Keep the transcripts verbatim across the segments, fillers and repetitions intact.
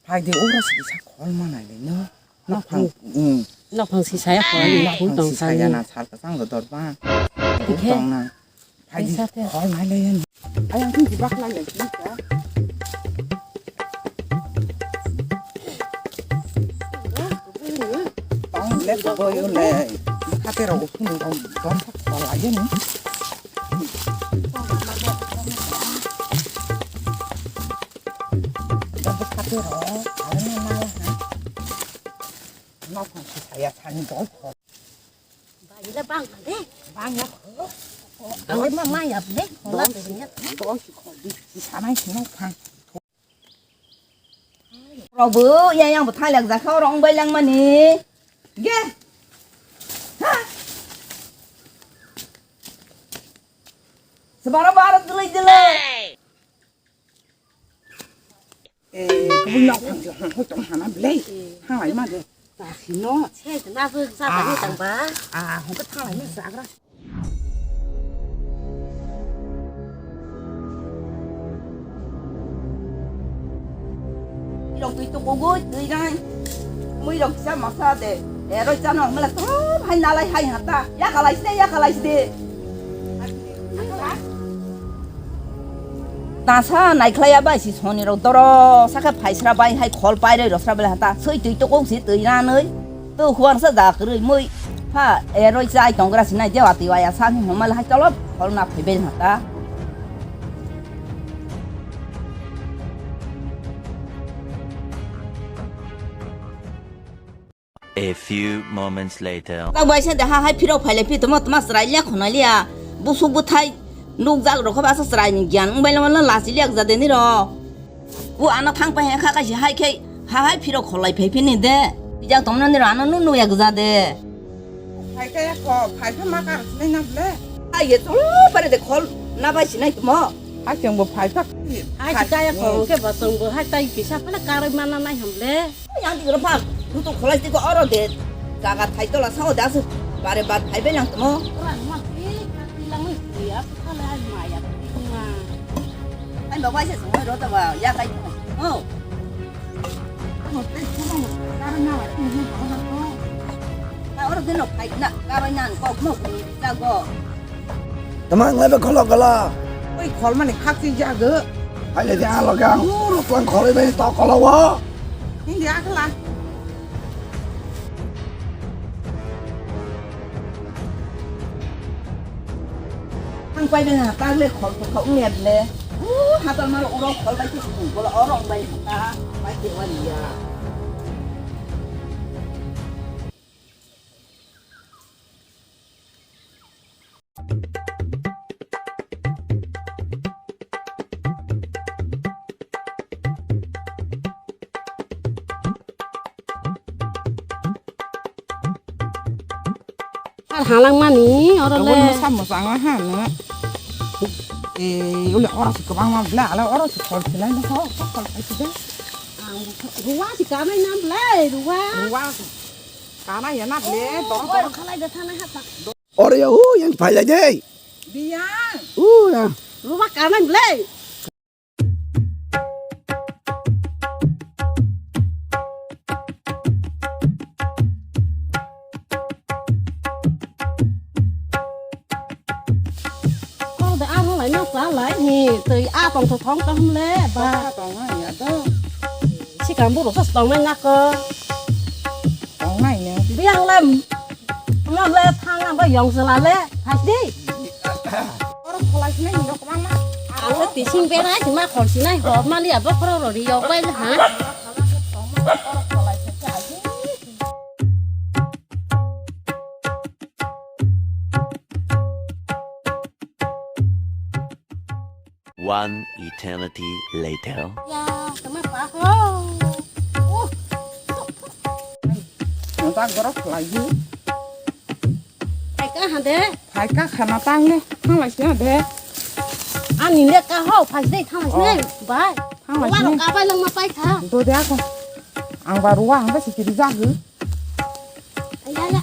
Phaidi oro si kisa khol manai le no. Nok phang, hmm. Nok phang si saya khol, hmm, nok phang tong si saya na sal ka sang dor ba. Dikhe. Tong na. Phaidi khol nai le. Ayang tun di bak lai le. Tong le ko yo le. Khate ro ko phun ko dom khol lai ni. Dom khate ro. Ala na na ha. Nok phang si saya sani dol khol. Ba, ila bang de. Bang ya. Ang ma ma ya de. Hola de ya. Dol si khol di. Sanai si nok phang. Robo ya yang bo thalak jakha rong bai lang mani. Ge. Ha. Sebara bara delai delai. Eh, kubui nok phang si hong hoi tong hana belai. Thanglai ma de. Ta si no. Se na bu sa ba ni tang ba. Ah, hong ka thanglai ma jagra. Rong tui tu kogoi tui rai. Mui rok kisa masa de. Eh, roi chano mela to hai nalai hai hata. Ya kalai side, ya kalai side. Tasa naikhlaiya bai si soni rok doro sakhe phaisra bai hai khol pairoi rosra bai hata. Sui tui to kong si tui ranoi. To huang sa da kroi mui. Pha, eh, roi chai tong gra sinai dewa tui waya sa ni homal hai tolop khol na phai bai hata. A few moments later. Tak bai se de ha hai phirok phai le phi tamo tama chwrai le khonai liya. Busuk bwthai nuk jak rok khe ba sa chwrai ni gyan wng bai le ma lachi liya jak de ni ro. Bu ano thang pai kha kaisi hai khe ha hai phirok kholai phai phini de. Bijak tongna ni ro ano nuk nuk yak ja de. Phai khe kho, phai khe ma kar sinai na ble. Ai ye cholo pare de khol na bai sinai tamo. Hai chwng bo phai kha. Hai si kaya kho ke ba chwng bo hai tai kisa phala karwi mana nai ham ble. Yang di ro phak, rutu kholai tiko oro de. Jaga thai tola sao de asu. Bare bar phai bai lang tamo. Ora ma ti, ti lang ni ti, aku khala ai maya ti ma. Ai ba bai se song ro ta ba, ya kai ko. Oh. Amo te kuma mo, kara na wa ti ni ko na ko. Na oro de no phai na, kara na ko mo ko ja go. Tama ngai ba kholo kala. Oi khol mani khak si jago. Hai le ja lo ga. Uro tlang khol bai to kolo wa. Hindi akla. Ang pai na tag le khol khol khol nge le. U hatal mal uro khol bai ti ko la oro bai ta bai ti wa ya. Ar halang mani oro le. Abo no samo sanga ha no. Eh, ule oro si kobang ma bla, ala oro si khol silai no ho, khol khai si de. Ang ruwa si kanai na bla, ruwa. Ruwa si kanai ya na ble, oh, dor dor. Khalai de thanai ha ta. Oro ya, hu, yang phai lai de. Biyang. Hu, ya. Ruwa kanai ble. Kol de aro lai no sa lai ni tei a tong thong tong le ba. Tong ha ya do. Sikam buro sa tong nai na ko. Tong nai ne. Biyang lem. Mo le thang ang ba yong sala le. Hai di. Oro kholai sini ni rok mama. Ang le tising berai sima khol sinai hor mali abo khoro ro ri yok bai ha. One eternity later. Ya, tama pa ho. Oh. Ang tak gorok lagi. Hai ka hande. Hai ka khana tang ne. Thang lai sini de. Ani le ka ho, phai de thang lai sini. Oh. Bai. Thang lai sini. Ka bai lang ma pai kha. Do de ako. Ang ba ruwa ang ba sikiri jagu. Ya, ya.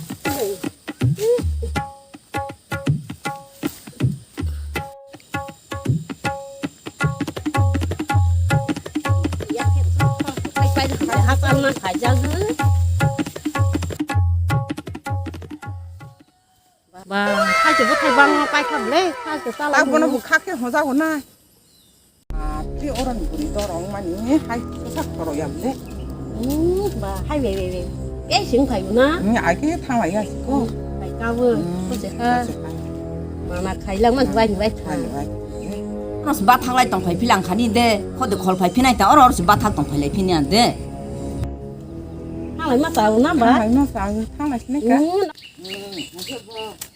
Hakang na khaijagwi. Ba, hai se bwthai bangma paikha bwle, hai se chala. Tak bono bo khakhe hojago na. Ah, ti oroni bwrwi dorong mani hai sak khoro ya bwle. Hmm, ba, hai be, be, be. Ei sing phai na? Ni age thanglai ya siko. Hai ka bo, Hmm, ko se ka. Ko se ka. Mana khailang ma bai bai tha. Bai bai. Oro se bathak lai tong phai philang khani de, khode khol phai phinai ta, oro oro se bathak tong phai lai phini an de. Thanglai ma ta na ba? Thanglai ma ta, thanglai sini ka. Hmm. Hmm, nangkhe bo.